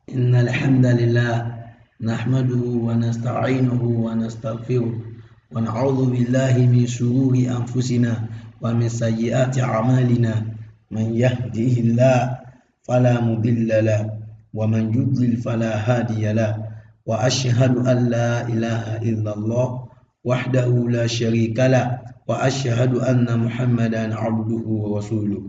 إن الحمد لله نحمده ونستعينه ونستغفره ونعوذ بالله من شرور أنفسنا ومن سيئات أعمالنا. من يهده الله فلا مضل له ومن يضلل فلا هادي له، وأشهد أن لا إله إلا الله وحده لا شريك له، وأشهد أن محمدا عبده ورسوله.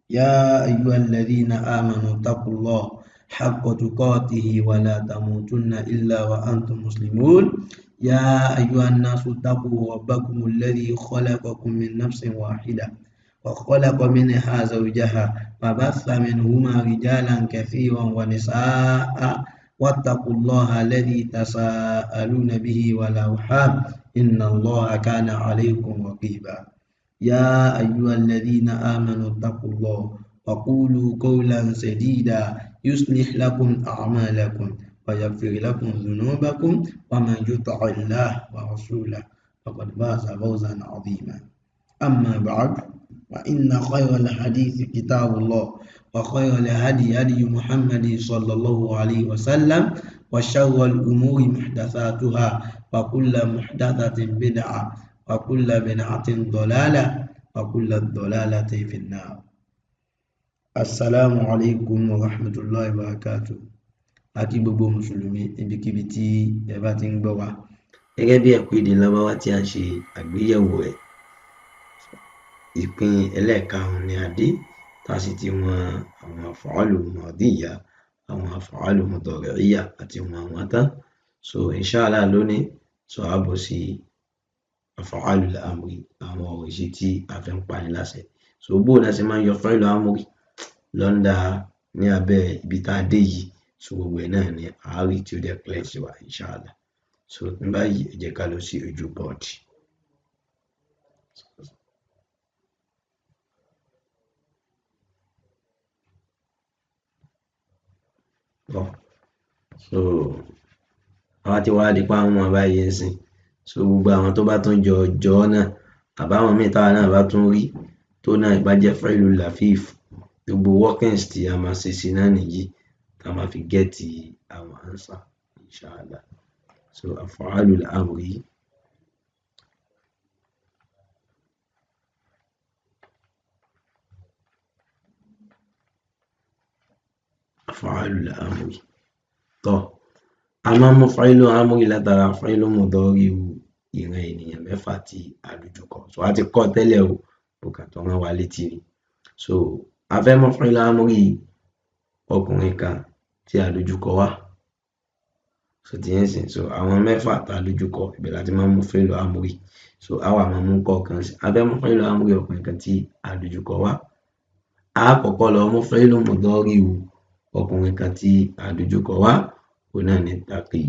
يا أيها الذين آمنوا اتقوا الله حق تقاته ولا تموتن إلا وأنتم مسلمون. يا أيها الناس اتقوا ربكم الذي خلقكم من نفس واحدة وخلق منها زوجها وبث منهما رجالا كثيرا ونساء، واتقوا الله الذي تساءلون به والأرحام إن الله كان عليكم رقيبا. يا أيها الذين آمنوا اتقوا الله وقولوا قولا سديدا يصلح لكم أعمالكم ويغفر لكم ذنوبكم، ومن يطع الله ورسوله فقد فاز فوزا عظيما. أما بعد، فإن خير الحديث كتاب الله، وخير الهدي هدي محمد صلى الله عليه وسلم، وشر الأمور محدثاتها، وكل محدثة بدعة، وكل بدعة ضلالة، وكل الضلالة في النار. Assalamu alaikum wa rahmatullahi wa barakatuh. A kí gbogbo mùsùlùmí níbikíbi tí ẹ bá ti ń gbọ́ wa. Gẹ́gẹ́ bí ẹ̀kọ́ èdè Lárúbáwá tí a ń ṣe àgbéyẹ̀wò rẹ̀, ìpín ẹlẹ́ẹ̀karùn-ún ni a dé, tá a sì ti wọn àwọn af'alu madiyya, àwọn af'alu mudari'iyya àti wọn àwọn tán. So inshallah lónìí, so a bọ̀ sí af'alul amri, àwọn ọ̀rọ̀ ìṣe tí a fi ń pani láṣẹ. So bó o la ṣe máa ń yọ fi'lu amri lọ́ndà ní abẹ́ ibi tá a dé yìí, so gbogbo ẹ̀ náà ni àárí tí ó dẹ̀ clear sí wa inshallah. So ní báyìí, ẹ jẹ́ ká lọ sí ojú bọ́ọ̀dì. So àwa ti wá di pa àwọn ọmọ báyìí ń sìn. So gbogbo àwọn tó bá tún jọ jọ náà, àbáwọn míì táwa náà bá tún rí tó náà bá jẹ́ fi'lu lafif, gbogbo workings tí a máa ṣe sí náà nìyí tá a máa fi gẹ́ẹ̀tì àwọn answer inshallah. So af'alul amri, af'alul amri. Tọ́ a máa ń mú fi'lu amri látara fi'lu mudari'u ìran ènìyàn mẹ́fà tí a dojúkọ. So a ti kọ́ tẹ́lẹ̀ o, kò kàn tó rán wa létí ni. So a fẹ́ mú fi'lu amri ọkùnrin kan tí a dojúkọ wá. So ti yẹn sìn, so àwọn mẹ́fà tá a dojúkọ ibẹ̀ la ti máa ń mú fi'lu amri. So a wà máa mú kọ̀ọ̀kan sí. A fẹ́ mú fi'lu amri ọkùnrin kan tí a dojúkọ wá. A kọ́kọ́ lọ mú fi'lu mudari'u ọkùnrin kan tí a dojúkọ wá, òun náà ni taqi.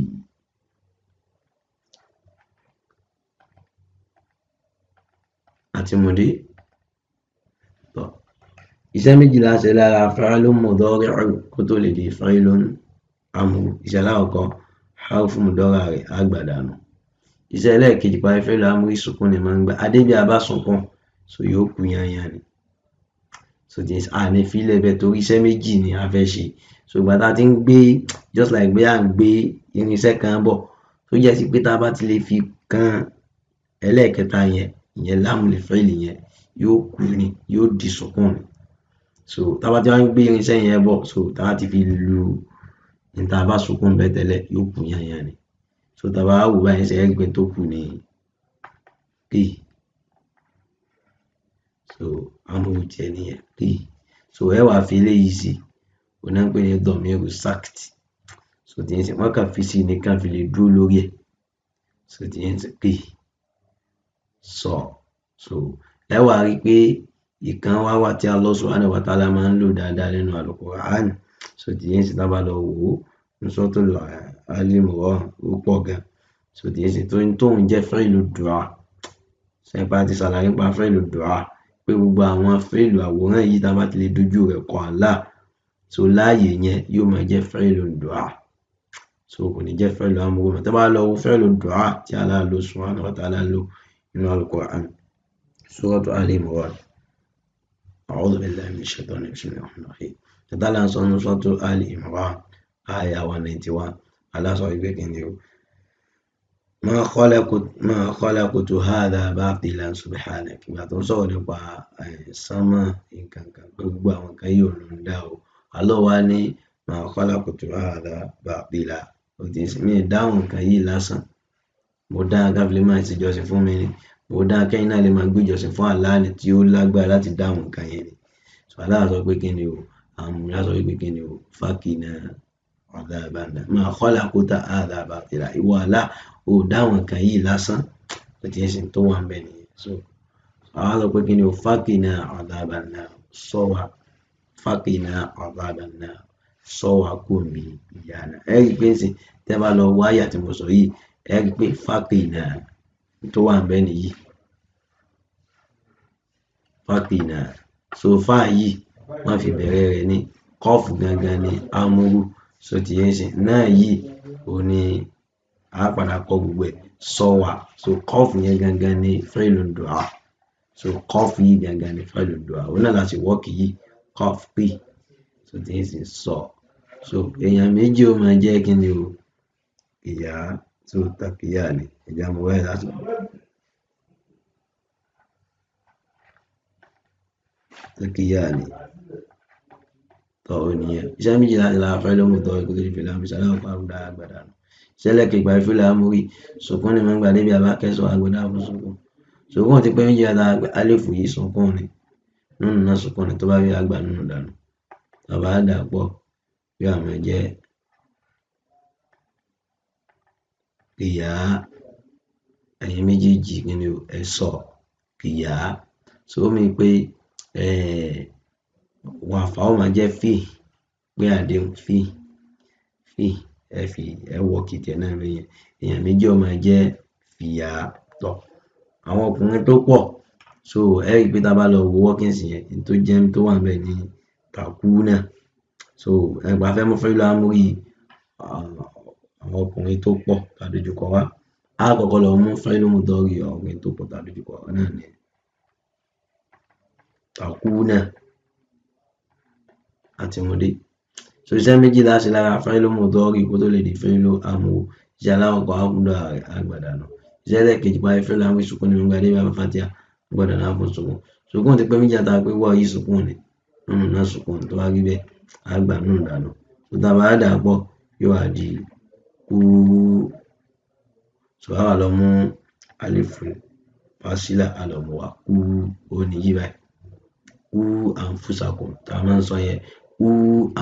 Àti mọ̀dé. Tọ́ iṣẹ́ méjì la ṣe lára fi'lu mudari'u kó tó lè di fi'lun amru. Iṣẹ́ alákọ̀ọ́kọ́, harfu mudara rẹ̀ á gbà dànù. Iṣẹ́ ẹlẹ́ẹ̀kejì, parí fi'lu amri sukun ni máa ń gbà. Adé bí a bá sunkún, so yóò kú yanyan ni. So tí a ní fílẹ̀ bẹ́ẹ̀ torí iṣẹ́ méjì ni a fẹ́ ṣe. So ìgbà tá a ti ń gbé, just like bí à ń gbé irinṣẹ́ kan bọ̀, tó jẹ́ sí pé tá a bá ti lè fi kan ẹlẹ́ẹ̀kẹta yẹn, ìyẹn lámul fi'li yẹn, yóò kú ni, yóò di sukun ni. So tá a bá ti wá ń gbé irinṣẹ́ yẹn bọ̀, so tá a bá ti fi lu ní tá a bá sunkún bẹ́ẹ̀ tẹ́lẹ̀, yóò kú yanyan ni. So tá a bá wò báyìí ṣe ẹgbẹ́ tó kù ní kí. So amúrù tiẹ̀ nìyẹn kí. So ẹ wàá fi eléyìí sí, òun náà ń pè ní dọ̀míru sakt. So tí yẹn sìn, wọ́n kàn fi sí nìkan fi lè dúró lórí ẹ̀. So tí yẹn sìn kí sọ. So ẹ wàá rí i pé ìkan wá wà tí Allah subhanahu wa ta'ala máa ń lò dáadáa nínú Al-Qur'an. So tí yẹn sìn, tá a bá lọ wò ó ní Suratul Ali Imran, ó pọ̀ gan. So tí yẹn sìn tóun jẹ́ fi'lu du'a. Sẹ́pà ti ṣàlàyé nípa fi'lu du'a pé gbogbo àwọn fi'lu àwòrán yìí tá a bá ti lè dojú rẹ̀ kọ Allah, so láàyè yẹn yóò máa jẹ́ fi'lu du'a. So kò ní jẹ́ fi'lu amru mọ́. Tá a bá lọ wo fi'lu du'a tí Allah subhanahu wa ta'ala lò nínú Al-Qur'an, Suratu Ali Imran. A'udhu billahi minash shaitani bismillahir rahmanir rahim. Tàtàlà ń sọ nínú Suratu Ali Imran, Aya 191 Allah sọ wípé kí ni o ma khalaqtu hadha batilan subhanak. Ìgbà tó ń sọ̀rọ̀ nípa sánmà nǹkan kan pé gbogbo àwọn nǹkan yìí ló ń dá o, Allah wá ní ma khalaqtu hadha batila, ó ti mi dáhùn nǹkan yìí lásán, mo dá káfílẹ̀ máa ṣe ìjọsìn fún mi ni, mo dá kẹ́yìn náà lè máa gbé ìjọsìn fún Allah ni tí ó lágbára láti dáhùn nǹkan yẹn ni. So Allah sọ pé kí ni o, àwọn mùmínì sọ pé kí ni o, fákìnà adhaban ma khalaqta hadha batila, ìwọ Allah ò dáhùn nǹkan yìí lásán, ó ti ń sìn tó wà ń bẹ nìyẹn. So àwọn sọ pé kí ni o, fákìnà adhaban nar, sọ wa, fákìnà adhaban nar, sọ wa kò mí ìyá náà. Ẹ rí i pé sìn tẹ́ bá lọ wáyà tí mo sọ yìí, ẹ rí i pé fákìnà tó wà ń bẹ nìyí, fákìnà. So fáà yìí wọ́n fi bẹ̀rẹ̀ rẹ̀ ní kọ́ọ̀fù gangan ní amúrú, so ti yẹn sìn náà yìí ò ní a padà kọ gbogbo ẹ̀ sọ wà. So kọ́ọ̀fù yẹn gangan ní fi'lun du'a, so kọ́ọ̀fù yìí gangan ní fi'lun du'a, òun náà láti wọ́ọ̀kì yìí kọ́ọ̀fù pì, so ti yẹn sìn sọ. So èèyàn méjì ó máa jẹ́ kí ni o ìyá, so tàkìyà ni ìjà mo wáyé láti. Tàkìyà ni tọ́ ò nìyẹn. Iṣẹ́ méjì láti la fẹ́ lóhùn tọ́ ikú tó di fìlà àmì sàlẹ̀ ọ̀pá àbúdá àgbàdà nù. Iṣẹ́ lẹ́kẹ̀ẹ́ ìgbà fìlà amórí sùkún ni máa ń gbà débi abákẹ́sọ̀ àgbàdà fún sùkún. Sùkún ti pé méjì láti àléfù yìí sùkún ni nínú náà sùkún ni tó bá rí àgbà nínú dànù. Bàbá àdà pọ̀ yóò àmọ́ jẹ́ kìyà ẹ̀yin méjèèjì kí ni ẹ sọ kìyà. So ó mi pé wàfà ó máa jẹ́ fì pé àdéhùn fì fì ẹ fi ẹ wọ kìtì náà lóye èèyàn méjì ó máa jẹ́ fìyà tọ̀ àwọn ọkùnrin tó pọ̀. So ẹ rí i pé tá a bá lọ wo workings yẹn tó jẹ́ tó wà níbẹ̀ ní tàkú náà. So ẹgbàá fẹ́ mú fẹ́ lọ amórí àwọn ọkùnrin tó pọ̀ tàdójúkọ wá, á kọ́kọ́ lọ mú fẹ́ ló mú dọ́rí ọkùnrin tó pọ̀ tàdójúkọ wá náà ní tàkú náà àti mọ̀dé. So iṣẹ́ méjì láti lára fẹ́ ló mú dọ́rí kó tó lè di fẹ́ ló amú iṣẹ́ aláwọ̀kọ̀ àbúdá àgbàdà nù. Iṣẹ́ ẹlẹ́ẹ̀kejì parí fẹ́ ló amú ìsukún ní gbogbo adé bá fatia gbọ́dọ̀ náà fún sukún. Sukún ti pé méjì àtàwọn pé wọ́ọ̀ yìí sukún ni nínú náà sukún tó wá rí bẹ́ẹ̀ àgbà nù dànù. So tá a bá dà pọ̀ yóò wá di kú. So a wá lọ mú alifu fasila a lọ mú wa kú ó ní yí báyìí kú anfusakum tá a máa ń sọ yẹn kú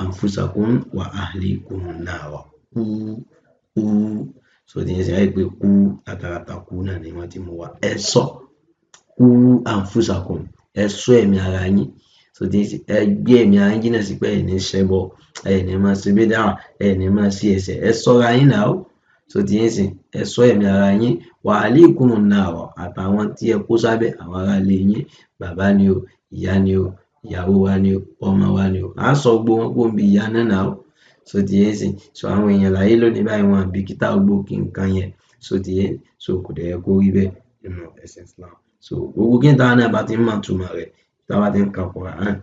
anfusakum wa ahlikum nara kú kú. So ti yẹn sẹ ẹ pé kú àtàràtà kú náà ni wọ́n ti mú wa ẹ sọ kú anfusakum ẹ sọ ẹ̀mí ara yín. So ti yẹn sẹ ẹ gbé ẹ̀mí ara yín jìnnà sí pé ẹ̀ ní ṣẹbọ, ẹ̀ ní máa ṣe bídà, ẹ̀ ní máa ṣe ẹ̀ṣẹ̀, ẹ ṣọ́ra yín náà. So ti yẹn sìn ẹ ṣọ́ ẹ̀mí ara yín wa ahlikum nara àtàwọn tí ẹ kó sábẹ́ àwọn ará ilé yín, bàbá ni o, ìyá ni o, ìyàwó wa ni o, ọmọ wa ni o, à ń sọ gbogbo wọn kó ń bi ìyá náà náà o. So ti yẹn sìn so àwọn èèyàn láyé lónìí báyìí wọn àbíkítà gbogbo kí nǹkan yẹn. So ti yẹn so kò dẹ̀ yẹ kó rí bẹ́ẹ̀ nínú ẹ̀sìn Islam. So gbogbo kí n táwọn náà bá ti ń mọ̀ túmọ̀ rẹ̀, táwa ti ń ka Quran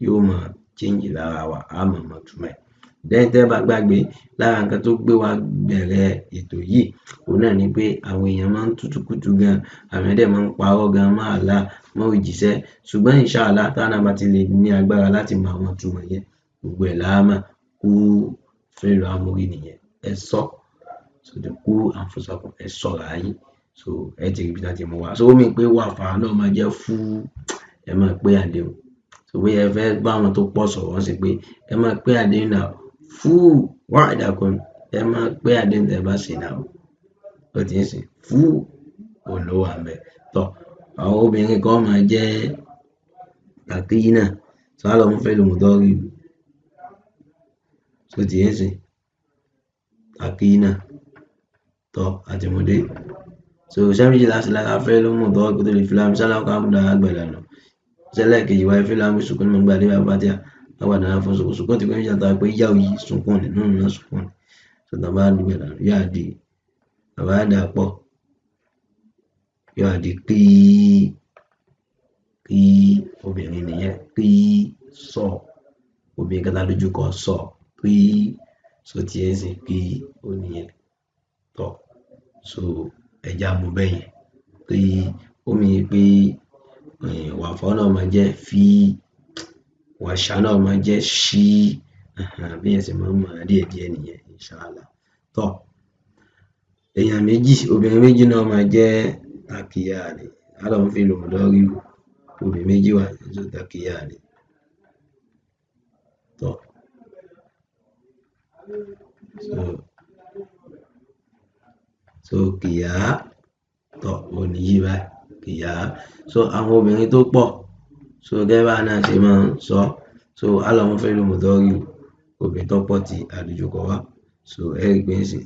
yóò máa change lára wa, á máa mọ̀ túmọ̀ ẹ̀. Then tẹ́ bá gbàgbé lára nǹkan tó gbé wa bẹ̀rẹ̀ ètò yìí òun náà ni pé àwọn èèyàn máa ń tútùkùtù gan, àwọn ẹ̀dẹ̀ máa ń parọ́ gan mọ́ Allah mọ́ òjíṣẹ́. Ṣùgbọ́n inshallah táwọn náà bá ti lè ní agbára láti mọ àwọn ìtumọ̀ yẹn gbogbo ẹ̀ la máa kú fẹ́lú amórí nìyẹn. Ẹ sọ so the kú anfusakum ẹ sọ̀rọ̀ ayín. So ẹ ti rí ibi tá ti mú wa. So ó mi pé wàfà náà máa jẹ́ fú ẹ máa pé àdéhùn. So bóyá ẹ fẹ́ bá àwọn tó pọ̀ sọ̀rọ̀ wọ́n sì pé ẹ máa pé àdéhùn náà fú wa'dakum ẹ máa pé àdéhùn tẹ́ bá ṣe náà ó ti ń sìn fú òun ló wà ńbẹ̀. Tọ́ àwọn obìnrin kan máa jẹ́ tàkìyí náà so á lọ mú fẹ́ lòun tó rí so ti ń sìn tàkìyí náà tọ́ àtìmọ́dé. So iṣẹ́ méjì láti lára fẹ́ ló mú tọ́ kó tó lè fi láàmú sálá ọkọ̀ àbúdá àgbàdà nù. Iṣẹ́ lẹ́ẹ̀kejì wáyé fẹ́ láàmú sùkún ní mọ̀gbà dé bá fatia àgbàdà náà fún sùkún. Sùkún ti pé méjì àtàwọn pé yáwó yìí sunkún ni nínú náà sunkún ni. So tàbá dùgbẹ̀ dànù yóò di bàbá dà pọ̀ yóò di kíí kí obìnrin nìyẹn kí sọ obìnrin kan tá lójú kọ sọ kí So ti ẹ̀ sìn kí ó nìyẹn. Tọ́ so ẹja mú bẹ́yẹn pé ó mi pé wàfọ́ náà máa jẹ́ fí, wàṣà náà máa jẹ́ ṣí. Bí yẹn ṣe máa ń mọ̀ díẹ̀díẹ̀ nìyẹn, inshallah. Tọ́ èèyàn méjì, obìnrin méjì náà máa jẹ́ takiya ni. Alọ́ ń fi lòmùdọ́rí wò obìnrin méjì wà ní takiya ni. Tọ́ so kìyà tọ́ òní yìí báyìí kìyà. So àwọn obìnrin tó pọ̀, so gẹ́gẹ́ bá náà ṣe máa ń sọ, so alọ́ ń fi lòmùdọ́rí wò obìnrin tó pọ̀ tí àdójúkọ wá. So ẹ rí i pé ń sìn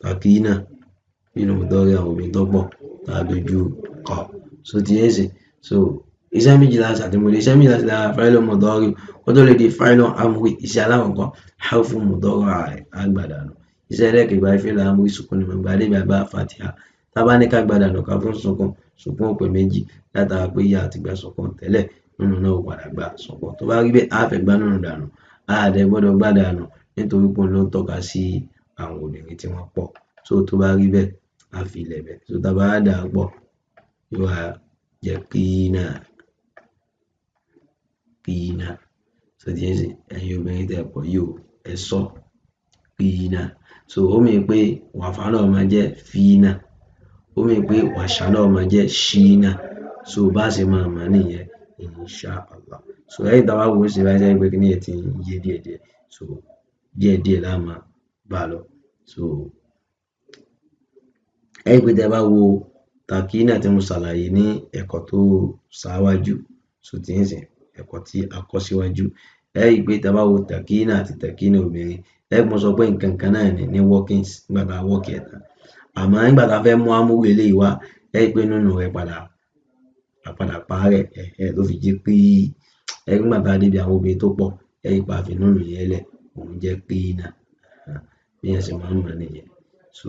takina nínú mùdọ́rí àwọn obìnrin tó pọ̀ tá a dojú kọ. So ti ẹ̀ sìn so iṣẹ́ méjìlá ṣàtìmọ́lé, iṣẹ́ méjìlá sí lára fáìlì mùdọ́rí ó tó lè di fáìlì amúrí. Iṣẹ́ alákọ̀ọ́kọ́ harfu mùdọ́rí rẹ̀ àgbàdànù. Iṣẹ́ ẹlẹ́kẹ̀gbà fílà amúrí sukùn ni màgbà dé bàbá fatiha. Tá bá ní ká gbàdànù ká fún sukùn, sukùn ó pé méjì látara pé ìyá àti gbà sukùn tẹ́lẹ̀ nínú náà ó padà gbà sukùn. Tó bá rí bẹ́ẹ̀ á fẹ́ gbá nínú dànù, á dẹ̀ gbọ́dọ̀ gbá dànù nítorí pé òun ló ń tọ́ka sí àwọn obìnrin tí wọ́n pọ̀. So tó bá rí bẹ́ẹ̀ á fi ilẹ̀ bẹ́ẹ̀. So tá bá dà á pọ̀ yóò wá jẹ́ kíínà kíínà. So ti ẹ̀ sìn ẹ̀yin obìnrin tẹ́ pọ̀ yìí o ẹ sọ kíínà. So ó mì pé wàfà náà máa jẹ́ fínà, ó mì pé wàṣà náà máa jẹ́ ṣínà. So bá ṣe máa mọ̀ nìyẹn, insha Allah. So lẹ́yìn tá a bá wò ó sì bá jẹ́ pé kíní ẹ̀ ti ń yé díẹ̀díẹ̀, so díẹ̀díẹ̀ la máa bá lọ. So ẹ rí pé tẹ́ bá wo takina tí mo ṣàlàyé ní ẹ̀kọ́ tó ṣáwájú, so tí ń sìn ẹ̀kọ́ tí a kọ́ síwájú, ẹ rí pé tẹ́ bá wo takina àti takina obìnrin, ẹ rí pé mo sọ pé nǹkan kan náà ni ní workings nígbà tá a work ẹ̀ tán. Àmọ́ nígbà tá a fẹ́ mú amúrú eléyìí wá, ẹ rí pé nínú rẹ̀ padà àpadà parẹ́ ẹ̀ ló fi jẹ́ pé ẹ rí nígbà tá a débi àwọn obìnrin tó pọ̀, ẹ rí pé a fi nínú yẹn lẹ̀, òun jẹ́ kíínà. Bí yẹn ṣe máa ń mọ̀ nìyẹn. So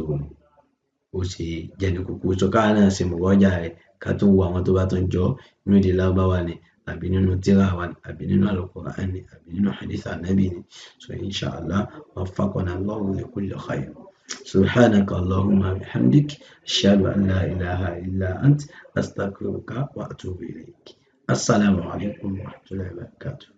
ó ṣe jẹ́ ní kúkúrú. So káwa náà ṣe mùrọ́jà rẹ̀ ká tún wo àwọn tó bá tún jọ nínú èdè Lárúbáwá ni àbí nínú tírà wa ni àbí nínú Al-Qur'an ni àbí nínú hadith Ànábì ni. So insha Allah waffaqana Allahu li kulli khayr. Subhanaka Allahumma bihamdik ashhadu an la ilaha illa ant astaghfiruka wa atubu ilayk. Assalamu alaikum wa rahmatullahi wa barakatuh.